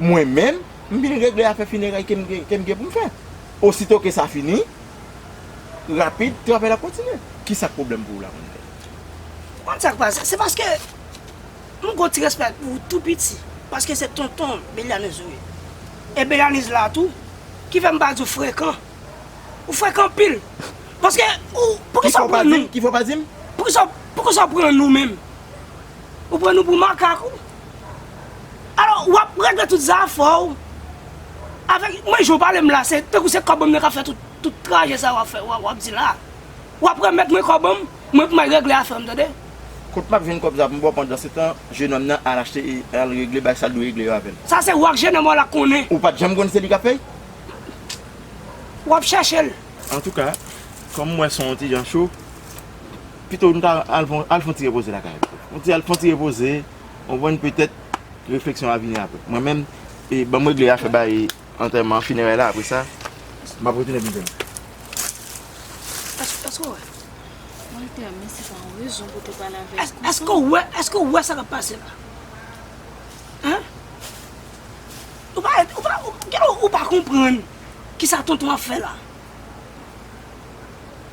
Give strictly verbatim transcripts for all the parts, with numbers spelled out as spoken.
Mwen menm, m vin regle afè fineray ke m gen, ke m gen pou m fè. Osito ke sa fini, rapid, travay la kontinye. Kisa k pwoblèm pou ou la, mwen menm? Ou konn sa k pase? Se paske m gon ti respè pou ou tou piti. Paske se tonton Belianiz ou ye. E Belianiz la tou, ki fè m pa di w frekan. Ou frekan anpil. Paske, ou, poukisa w pran nou? Ki fè w pa di m? Poukisa, poukisa w pran nou menm? Ou pran nou pou makak ou? Alò, w ap regle tout zafè w. Avèk mwen, jan w pale m la, se tankou se kòb mwen k ap fè tout, tout trajè sa w ap fè, w ap, w ap di la. W ap remèt mwen kòb mwen, mwen pou m al regle afè m, tande? Kot m ap jwenn kòb sa pou m ba w pandan se tan, jenòm nan al achte e al regle bagay sa l dwe regle yo avè m? Sa se w ak jenòm w la konnen. Ou pa t janm konn se li k ap fè? W ap chèche l. Antouka, kòm m wè son ti jan cho, pito nou ta al fon, al fon ti repoze lakay ou. Fon ti, al fon ti repoze, konprann, petèt refleksyon a vini apre. Mwen menm, e, ban m regle afè bay antèman, fineray la, apre sa, m ap retounen vin jwenn ou. Èske, èske w wè? Walter, men se pa yon rezon pou te pale avèk li konsa. Èske w wè, èske w wè sa k ap pase la? Hein? Ou pa, ou pa, ou, ou pa konprann kisa tonton ap fè la.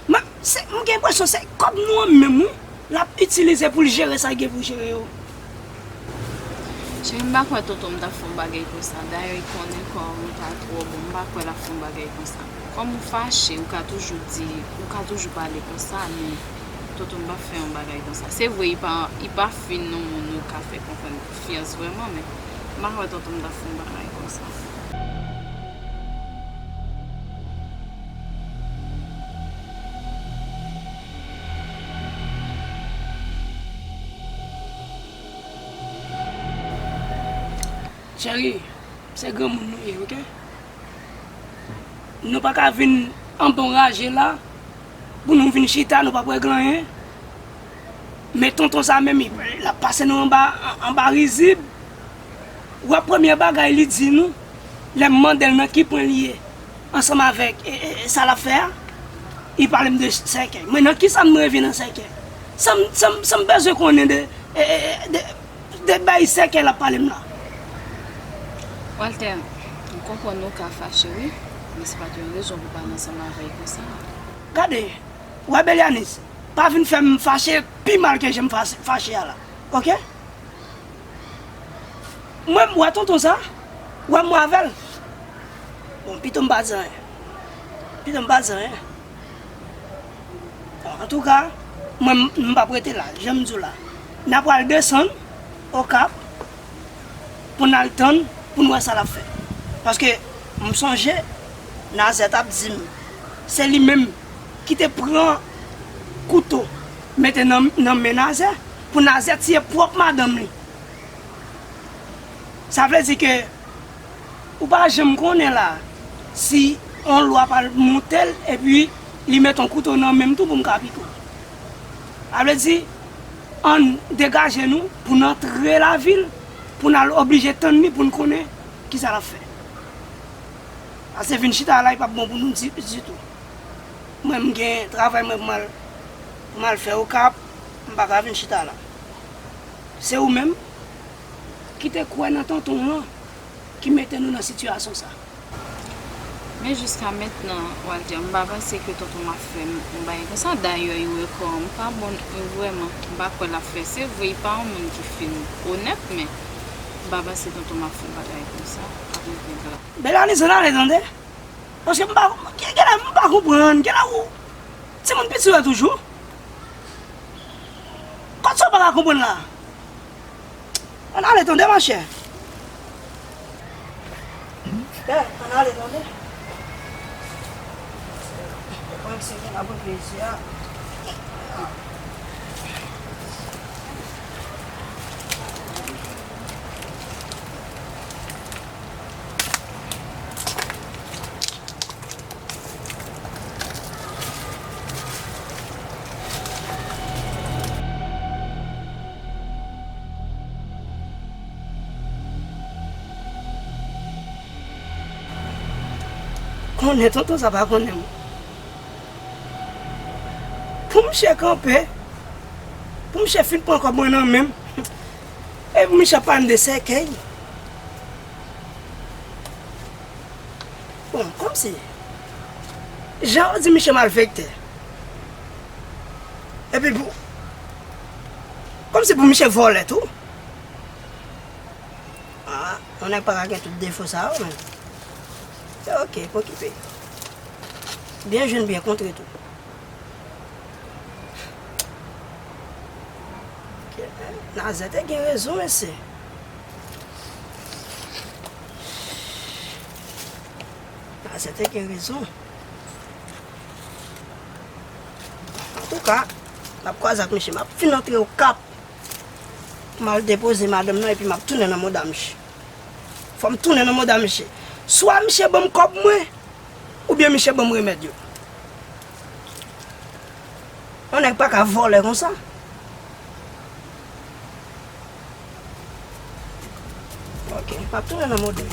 Mwen, se, m gen enpresyon se kòb nou an menm, wi, l ap itilize pou l jere sa l gen pou jere yo. Cheri, m pa kwè tonton m t ap fè yon bagay konsa. Dayè, li konnen kò m pa twò bon. M pa kwè l ap fè yon bagay konsa. Kòm ou fache, ou ka toujou di, ou ka toujou pale konsa, men tonton m p ap fè yon bagay konsa. Se vre, li pa, li pa fin yon moun ou ka fè konfyans vrèman, men m pa kwè tonton m t ap fè yon bagay konsa. Cheri, se granmoun nou ye, oke? Nou pa ka vin anba yon raje la, pou nou vin chita, nou p ap regle anyen. Men tonton sa menm, li, l ap pase nou anba, anba rizib. Ou wè premye bagay li di nou, lè m mande l nan ki pwen li ye, ansanm avèk, e, e, e, sa l ap fè a, li pale m de sèkèy. Mwen, nan kisa m dwe vin nan sèkèy? Sa m, sa m, sa m bezwen konnen de, e, e, e, de, de bay sèkèy l ap pale m la. Walter, m konprann ou ka fache, wi, men se pa t yon rezon pou pale ansanm avè l konsa. Gade, w wè Belianis, pa vin fè m fache pi mal ke jan m fache, fache a la, oke? Mwen, m wè tonton sa, wè m wè avè l. Bon, pito m pa di anyen. Pito m pa di anyen. Bon, antouka, mwen, m, m p ap rete la, jan m di w la. N a pral desann Okap, pou n al tann, pou n wè sa l ap fè. Paske m sonje Nazè t ap di m, se li menm ki te pran kouto mete nan, nan men Nazè, pou Nazè tiye pwòp madanm li. Sa vle di ke ou pa janm konnen la si yon lwa pral monte l epi li met yon kouto nan men m tou pou m ka pike w. Sa vle di, ann degaje nou pou n antre lavil, pou n al oblije tann li pou n konnen kisa l ap fè. Paske vin chita la, li p ap bon pou nou di-, ditou. Mwen, m gen travay mwen pou m al, pou m al fè Okap, m pa ka vin chita la. Se ou menm ki te kwè nan tonton w lan ki mete nou nan sitiyasyon sa. Men jiska mentnan, Walter, m pa panse ke tonton m ap fè m yon bagay konsa. Dayè, li wè kò m pa bon vrèman. M pa kwè l ap fè. Se vre, li pa yon moun ki fin onèt, men m pa panse tonton m ap fè yon bagay konsa. Ap met nèg la. Bèl ane, ann ale tande. Paske m pa, gen, gen lè m pa konprann. Gen lè ou, timoun piti w ye toujou. Kot sa w pa ka konprann la? Ann ale tande, monchè. Bèl, ann ale tande. Pran se gen apre plezi a. Konnen tonton sa pa konnen m. Pou misye kanpe, pou misye fin pran kòb mwen nan men m, e pou misye ap pale m de sèkèy. Bon, kòmsi, jan yo di misye malfektè. Epi pou, kòmsi pou misye vòlè tou. Ah, yon nèg pa ka gen tout defo sa yo, men. Se oke, pa okipe. Byen jwenn, byen kontre tou. Nazè te gen rezon, mesye. Nazè te gen rezon. Antouka, m ap kwaze ak misye. M ap fin antre Okap pou m al depoze madanm nan epi m ap tounen nan mouda misye. Fò m tounen nan mouda misye. Swa misye ban m kòb mwen, oubyen misye ban m remèd yo. Yon nèg pa ka vòlè konsa. Ok, m ap tounen nan mouda.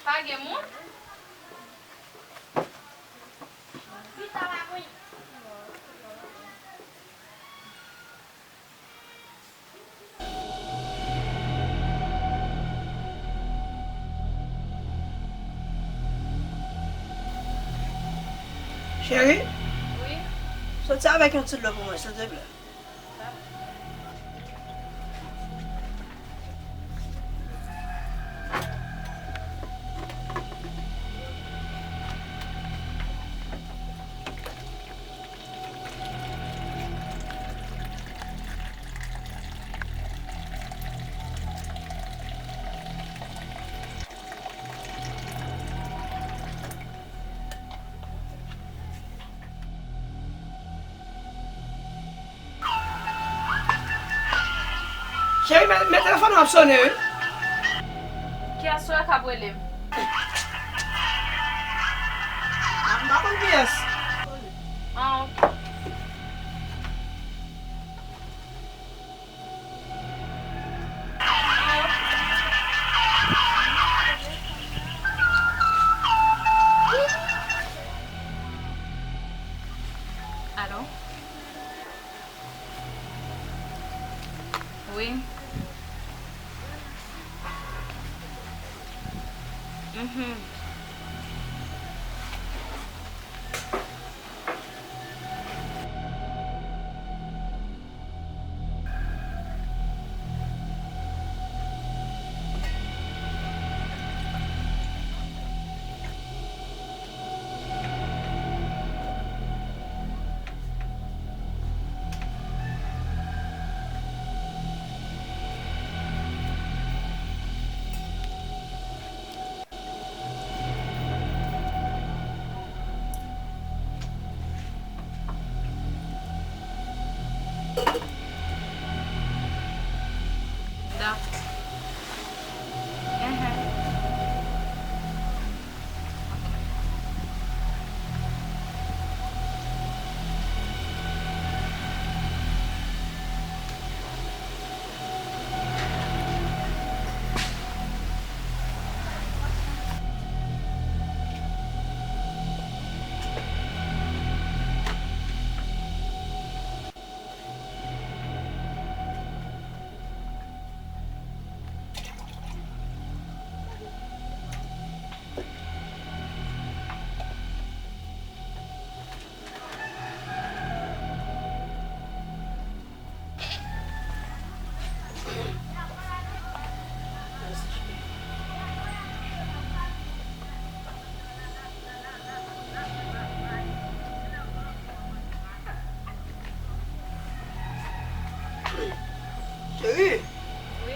Pa gen moun? Cheri, wi, soti avèk yon ti dlo pou mwen, silteplè. Ey, men, men telefòn nan ap sonnen, wi. Kiyès ou wè k ap rele m? M pa konn kiyès. Ah, ok. Alo? Wi. Mhm. Dakò. Enhen. Ok. Cheri, wi,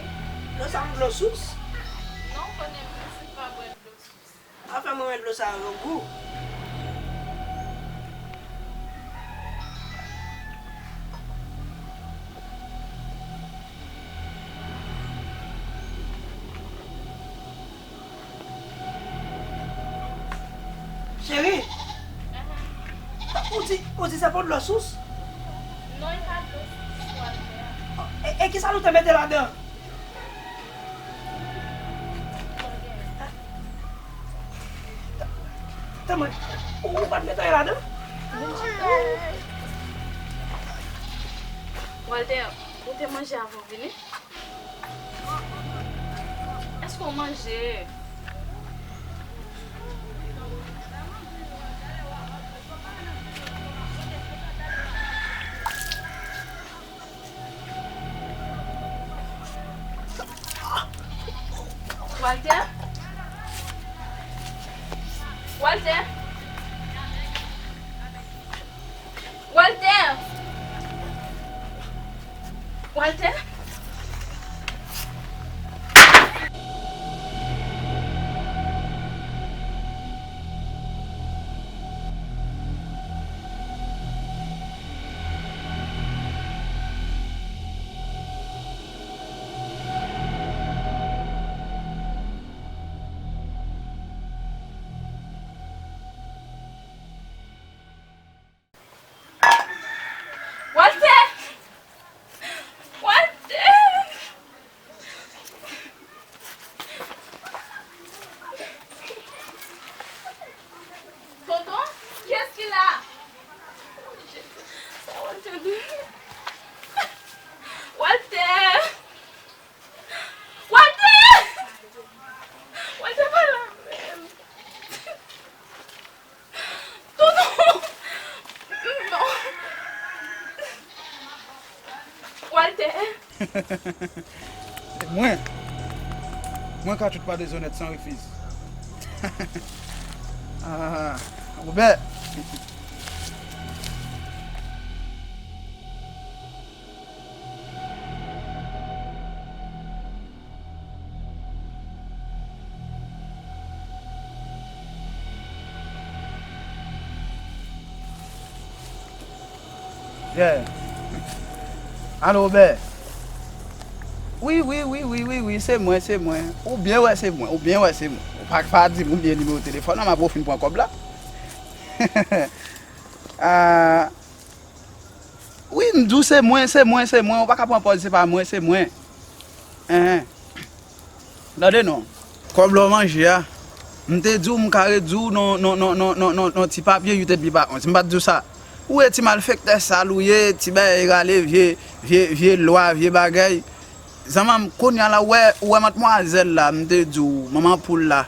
dlo sa yon dlo sous? Non, konnen m prensip pa bwè dlo sous. Afè mwen wè dlo sa yo gou. Cheri, ou di, ou di se pa dlo sous? Non, e pa dlo sous, Walter. E, e kisa nou te mete ladan? Tanmen, ou, ou pa t mete anyen ladan? Walter, ou te manje avan w vini? Èske w manje? Walter? Walter? Walter! Walter? Walter! Walter! Tonton, kiyès ki la? Sa Walter di? Walter! Walter! Walter pa la menm. Tonton! Non! Walter! Mwen, mwen ka tout pa dezonèt san refiz. Ah, Wobè! Yeah. Alo, Wobè. Wi, wi, wi, wi, wi, wi, se mwen, se mwen. Ou byen wè se mwen, ou byen wè se mwen. Ou pa, pa di m ou byen nimewo telefòn nan, m ap ofri pran kòb la. Ah, wi, m di w se mwen, se mwen, se mwen. Ou pa ka pran pòz se pa mwen, se mwen. Enhen. Tande non. Kòb la w manje a, m te di w m ka ret di w non, non, non, non, non, non, non, ti papye uit epi pa onz. M pa t di w sa. Ou e ti malfektè sal ou ye, ti bagay rale vye, vye, vye lwa, vye bagay. Zanmanm, kounye a la, ou wè, ou wè madmwazèl la, m te di w, manman poul la.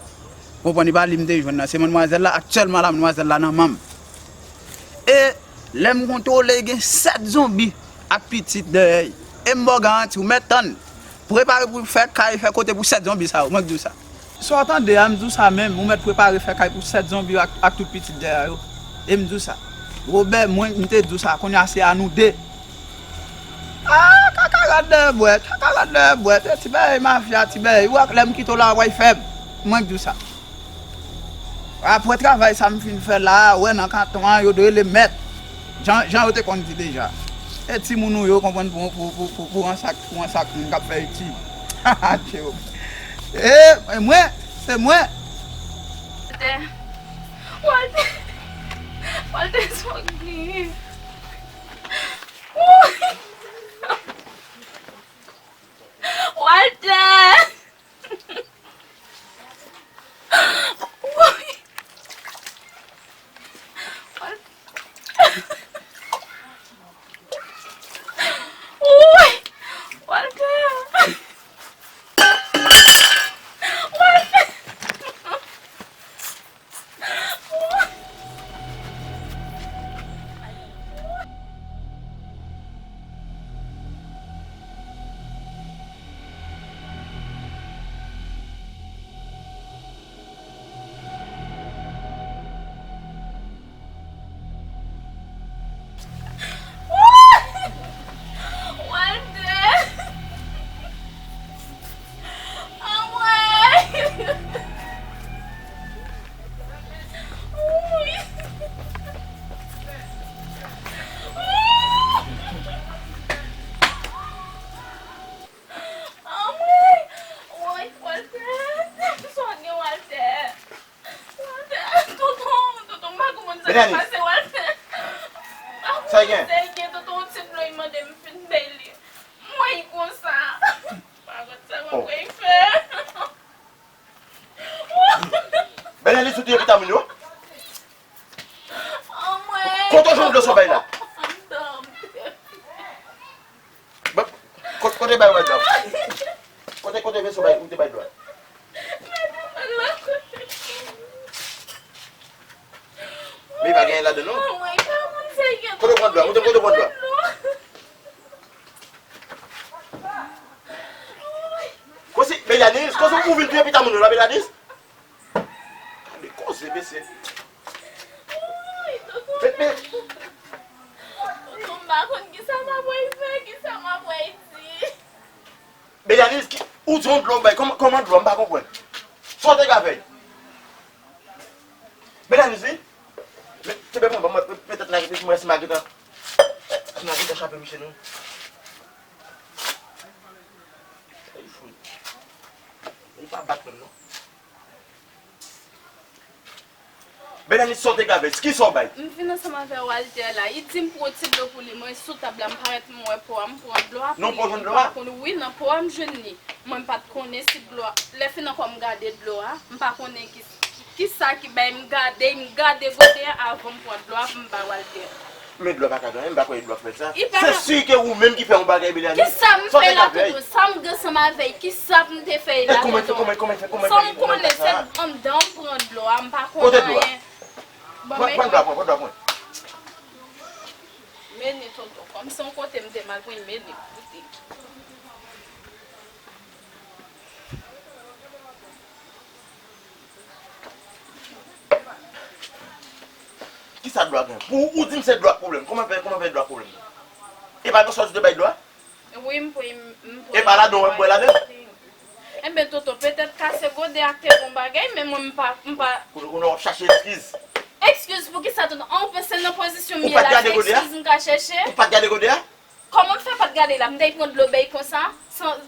Konprann, e pa li m te jwenn nan. Se madmwazèl la, aktyèlman la, madmwazèl la nan men m. E lè m kontwole, gen sèt zonbi ak pitit dèyè l. E m ba w garanti, ou mèt tann. Prepare pou fè kay, fè kote pou sèt zonbi sa yo, mwen k di w sa. Sa w tande a, m di w sa menm, ou mèt prepare fè kay pou sèt zonbi yo ak, ak tout pitit dèyè yo. E m di w sa. Wobè, mwen, m te di w sa, kounye a se a nou de. Ah, kakarat dèyè bwèt, kakarat dèyè bwèt, e ti bagay mafya, ti bagay, ou wè lè m kite w la, w ap fè m. Mwen k di w sa. Apre travay sa m fin fè la a, ou wè nan kanton an, yo dwe rele mèt. Jan, jan yo te konn di deja. E timoun ou yo konprann pou, pou, pou, pou, pou yon sak, pou yon sak moun k ap fè etid. Tcheo. E, e mwen, se mwen. Walter. Walter. Walter, sa w gen? Woy! Walter! Woy! Walter! Woy! Walter! Walter! Walter! Anmwey! Woy! Anmwey! Woy, Walter! Sa w gen, Walter? Walter, tonton, tonton, m pa konprann sa k pase, Walter. M pa konprann sa k gen, tonton, yon ti dlo, li mande m fin bay li. M wè l konsa. M pa konn sa m ap fè. Bèlènis, ou touye pitit moun yo? Anmwey! Kote w jwenn dlo sa w bay la? Bon, kote, kote bay dlo a? Kote, kote veso bay, ou te bay dlo a? Men pa gen ladan non. Kote w pran dlo a? Montre m kote w pran dlo a. Kosi, Bèlènis, kosi ou vin touye pitit moun yo la, Bèlènis? Gade koze, mesye. Met, met. Tonton, m pa konn kisa m ap fè, kisa m ap di. Bèlènis, ki, ou di yon dlo bay, kòman, kòman dlo, m pa konprann. Sa w te ka fè? Bèlènis, wi. Kenbe mwen, ban mwen, petèt nan, mwen si Magritan, si Magritan chape misye non. Ay, fout. Li pa bat menm non. Bèlènis, sa w te ka fè? Kisa w bay? M vin ansanm avè Walter la. Li di m pran ti dlo pou li. Mwen sou tab la, m parèt, m wè po a, m pran dlo a pou li. Non, po w jwenn dlo a? M pa konn, wi, nan po a m jwenn li. Mwen m pa t konnen si dlo a. Lè fin ankò m gade dlo a, m pa konnen ki, ki, kisa ki bay, m gade, m gade gode a avan m pran dlo a pou m ba Walter. Men dlo a pa ka gen anyen, m pa kwè dlo a k fè sa. Se si ke ou menm ki fè yon bagay, Bèlènis. Kisa m fè la, tonton? Sa m gen ansanm avè l, kisa m te fè la, tonton? Sa m konnen, se anndan m pran dlo a, m pa konn anyen. Pran dlo a, pran dlo a, pran. Meni, tonton, kòm se yon kote m te mal pran, meni, koute. Kisa dlo a gen? Pou ou di m se dlo a k pwoblèm. Kòman fè, kòman fè dlo a k pwoblèm? E pa nan sòs ou te bay dlo a? Wi, m pran, m pran. E pa ladan w bwè ladan? Enben, tonton, petèt kase gode a te bon bagay, men mwen, m pa, m pa. Kounye a w ap chache eskiz. Eskiz pou kisa, tonton? An, ou panse nan pozisyon m ye la, se eskiz m ka chèche? Ou pa t gade gode a? Kòman m fè pa t gade la? M te pran dlo bay konsa? San,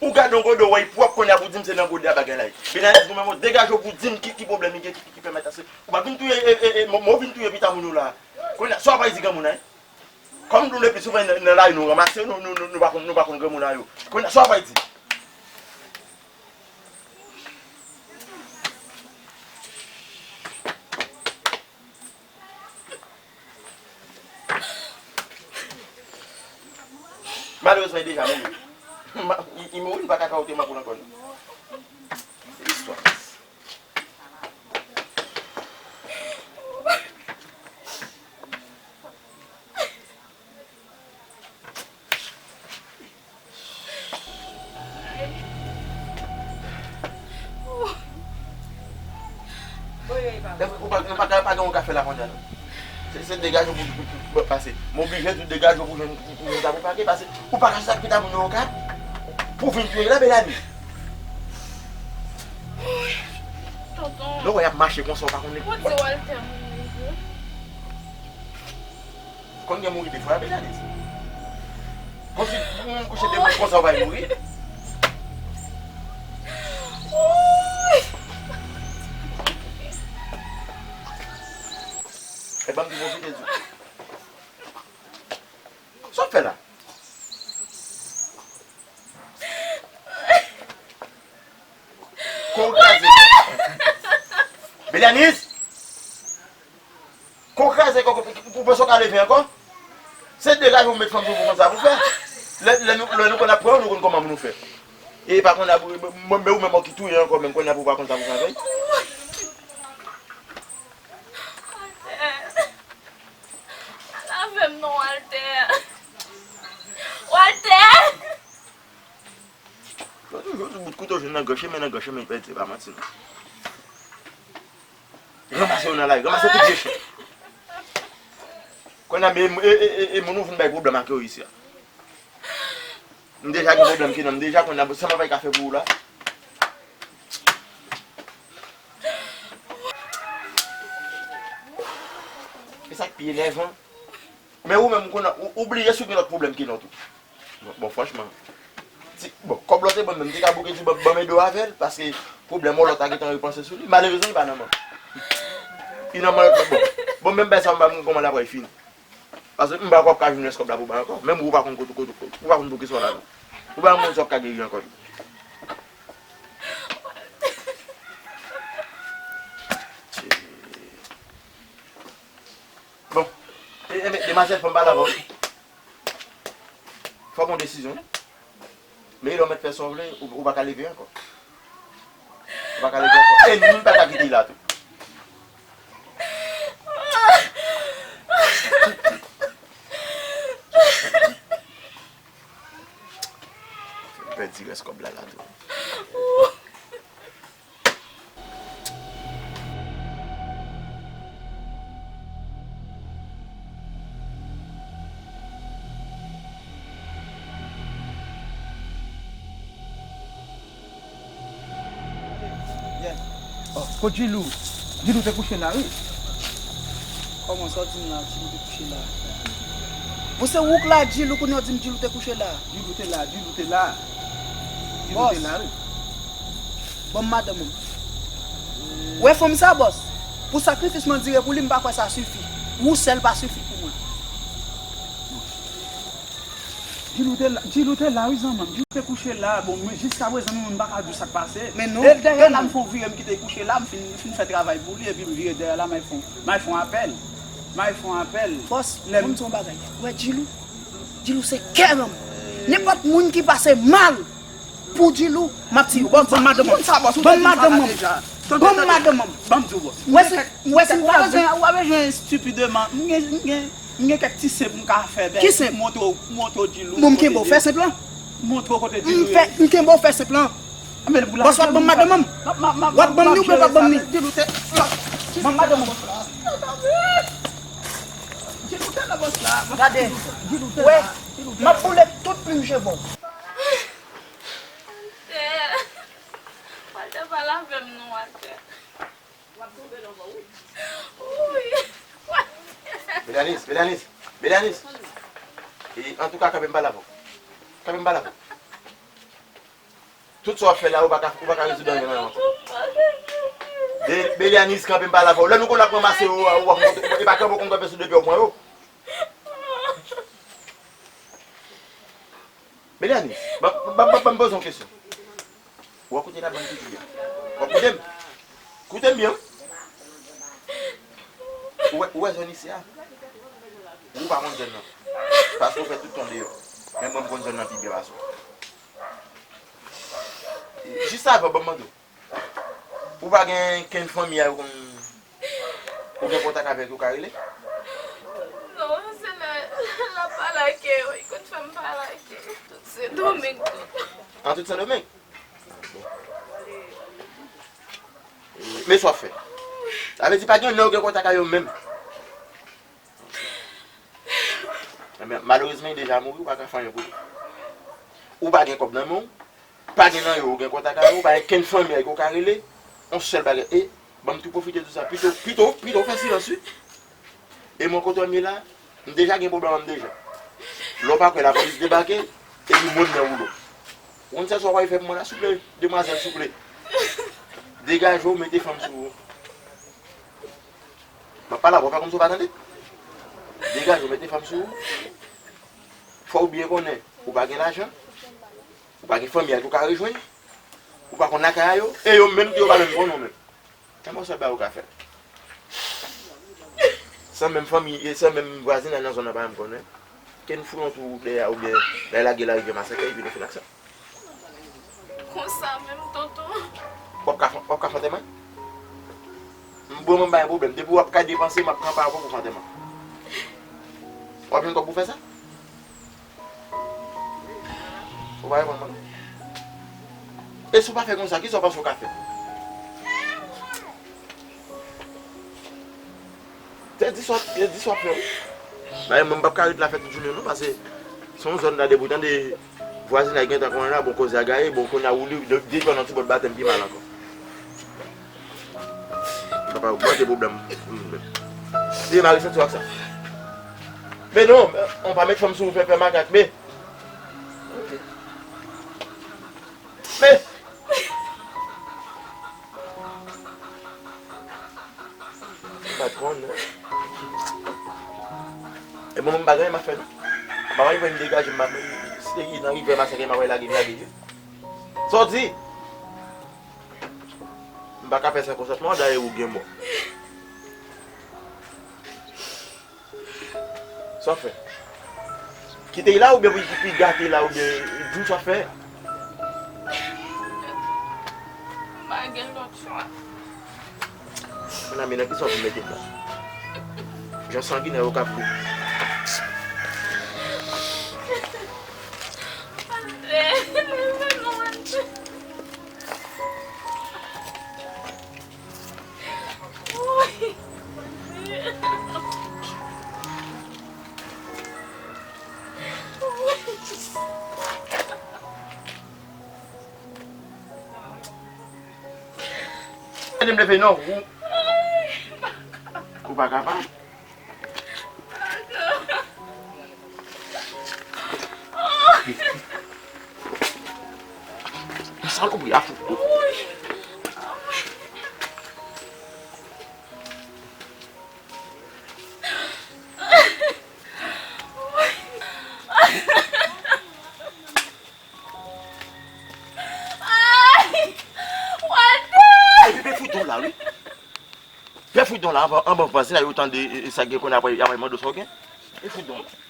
Ou gade yon gode, w wè l pwòp, kounye a pou di m se nan gode a bagay la ye. Belanis, ou menm, degaje w pou di m ki, ki pwoblèm li gen, ki, ki, ki pèmèt ase. Ou pa vin touye, e, e, e, mò, mò vin touye pita moun yo la. Kounye a, sa w pral di granmoun nan, e? Kòm nou le pi souvan nan, nan lari nou ranmase, nou, nou, nou, nou pa konn, nou pa konn granmoun nan yo. Kounye a, sa w pral di? Malerezman, li deja mouri. Ma- Li, li mouri, li pa ka kawote makout ankò, non. Se istwa. Ou pa, ou pa, pa gen yon kafe la kounye a, non. Se, se degaje w pou, pou, pou, pou pase. M oblije di w degaje w pou jwenn, pou, pou jwenn sa pou pake, pase ou pa ka chita pita moun yo okap pou vin touye la, Belanis. Tonton. Lè w wè y ap mache konsa, ou pa konnen. Ou di Walter mouri vre? Konn gen mouri de fwa, Belanis. Konsi pou moun kouche de moun konsa, ou pa mouri. E ban m di pwofite di. Sa w fè la? Kò w kraze. Belanis! Kò w kraze, kò, kò, ou panse w ka leve ankò? Se degaje w met fanm sou pou konn sa pou fè. Lè, lè nou, lè nou konn ap pran, nou konn kòman pou nou fè. E pa konn ap, mwen, men ou menm ki touye ankò, menm konn ap ou pa konn sa pou fè avè l. Walter. Pa lave m non, Walter. Walter! Yo toujou di bout kouto jwenn nan gran chemen, nan gran chemen li pèdi, se pa manti non. Ranmase yo nan lari, ranmase tout vye chen. Kounye a, men, e, e, e, e, moun ou vin bay pwoblèm ak yo isi a. M deja gen pwoblèm ki nan m deja, kounye a, sa m ap ka fè pou ou la? E sa k pi enèvan. Men ou menm, kounye a, ou, ou bliye si w gen lòt pwoblèm ki nan w tou. Bon, bon, franchman, ti, bon, kòb lòt e ban m, m te ka bouke di ban, ban m ede w avè l, paske pwoblèm yon lòt la gentan repanse sou li. Malerezman, li pa nan men m. Li nan men lòt la, bon. Bon, menm bagay sa, m pa konn kòman l ap fini. Paske m pa kwè w ap ka jwenn rès kòb la pou bay ankò. Menm ou pa konn kote, kote, kote, ou pa konn pou kisa w la non. Ou pa konn si w ap ka geri ankò tou. Bon, e, e, men, demwazèl, fò m pale avè w. Fò w pran yon desizyon, wi. Men lè w mèt fè sa w vle, ou, ou pa ka leve ankò. Ou pa ka leve ankò. E nou pa ka kite l la tou. Pèdi rès kòb la la tou. Oh, kot Djilou? Djilou te kouche la, wi. Kòman sa w di m la, Djilou te kouche la? Bon, se ou k la Djilou, kounye a w di m Djilou te kouche la. Djilou te la, Djilou te la. Djilou te la, wi. Bòs. Ban m madanm mwen. Ou wè fanm sa, bòs? Pou sakrifis m andire pou li, m pa kwè sa sifi. Ou sèl pa sifi pou mwen. Djilou te la, Djilou te la, wi, zanmi m. Djilou te kouche la. Bon, men jiskaprezan, nou menm, m pa ka di w sa k pase. Men non, e dèyè la, m fè yon vire, m kite l kouche la, m fin, fin fè travay pou li, epi m vire dèyè la, m al fè yon, m al fè yon apèl. M al fè yon apèl. Bòs, lè m ban m di yon bagay. Ou wè Djilou? Djilou se kè nan m. Nenpòt moun ki pase mal, pou Djilou, m ap tiye w. Ban m, ban m madanm mwen. Ban m madanm mwen. Ban m madanm mwen. Ban m di w, bòs. Ou wè si, ou wè si m pa bezwen, ou pa bezwen estipidman. M gen, m gen, m gen kèk ti senp m ka fè, bèl. Ki senp? Montre w, montre w Djilou. Bon, m kenbe w, fè senp lan. Montre w kote Djilou ye. M fè, m kenbe w, fè senp lan. Bòs, w ap ban m madanm mwen. W ap ban m li oubyen w p ap ban m li? Djilou te, ban m madanm mwen. Djilou te la, bòs la. Gade. Djilou te la. Wè, m ap boule tout plim cheve w. Walter, Walter, pale avè m non, Walter. W ap tonbe nan van, wi. Wi. Walter. Belanis, Belanis, Belanis. E, antouka, kanpe m pale avè w. Kanpe m pale avè w. Tout sa w ap fè la, ou pa ka, ou pa ka rezoud anyen nan ankò. Be-, Belianis, kanpe, m pale avè w. Lè nou konn ap ranmase yo, ou ap monte, e pa kanpe w konn kanpe sou de pye w pran yo. Belianis, ban, ban, ban, ban m poze yon kesyon. Ou ap koute la bann figi a? W ap koute m? Koute m byen, wi. Ou wè, ou wè zòn isi a? Ou pa konn zòn nan. Paske ou fè tout tan w deyò. Men mwen, m konn zòn nan pi byen pase w. Jis avan, ban m mande w. Ou pa gen kenn fanmi a yo konn, ou gen kontak avèk yo, ka rele? Non, se lè l ap pale ak yo, li konn fè m pale ak yo. Tout Sendomeng, tout. An tout Sendomeng? Men sa w ap fè. Sa vle di pa gen lè ou gen kontak a yo menm. Ebyen, malerezman, li deja mouri, ou pa ka fè anyen pou li. Ou pa gen kòb nan men w, pa gen nan yo, ou gen kontak a yo, ou pa gen kenn fanmi a yo ou ka rele, yon sèl bagay. E, ban m tou pwofite di sa, pito, pito, pito w fè silans, wi. E mwen kote m ye la, m deja gen pwoblèm an m deja. Lè w pa kwè lapolis debake, epi moun nan woulo. Ou konn sèl sa w pral fè pou mwen la, souple, demwazèl, souple. Degaje w, mete fanm sou ou. M ap pale avè w, fè kòmsi w pa tande. Degaje w, mete fanm sou ou. Fò w byen konnen, ou pa gen lajan, ou pa gen fanmi a tou ka rejwenn, ou pa konn lakay a yo, e yo menm tou yo pa menm konnen w menm. Enben, yon sèl bagay ou ka fè. San menm fanmi, e san menm vwazinay nan zòn nan pa menm konnen. Ke n fout yon twou dèyè a oubyen lè lage larivyè Masakè, epi nou fin ak sa. Konsa menm, tonton. W ap ka fè, w ap ka fè antèman? M, bon, mwen, m pa gen pwoblèm. Depi w ap ka depanse, m ap kanpe avè w pou fè antèman. W ap jwenn kòb pou fè sa? Ou pa reponn mwen. E si w pa fè konsa, kisa w panse w ka fè? Te di sa, te di sa w ap fè, wi. Dayè, mwen, m p ap ka ret la fè tout jounen, non, paske se yon zòn la, depi w tande vwazinay gentan konnen la, bon, koze a gaye, bon, kounye a ou li, de, depi w nan ti bòt batèm, pi mal ankò. M p ap ogmante pwoblèm. Se mari santi w ak sa. Men non, on pa met fanm sou ou fè, fè makak, men. Men. Patwòn, non. E bon, mwen m pa gen anyen m ap fè, non. M pa wè m degaje m, si te gen nan rivyè Masakè, m ap lage, m lage, wi. Sa w di? M pa ka fè sa konsantman, dayè ou gen mò. Sa w fè? Kite l la oubyen pou l pi gate la oubyen di m sa w fè? M pa gen lòt chwa. Mezanmi, nan kisa w vin mete m la? Jan sanginè yo k ap ri. Ede m leve non. Ou, ou pa kapab. Yon salopri a fout tou. Ay! Wade! Epi, men fout don la, wi. Fè fout don la, anvan, anvan vwazinay yo tande, e, e, sa gen konnen apre, apre mande w sa w gen. E fout don la.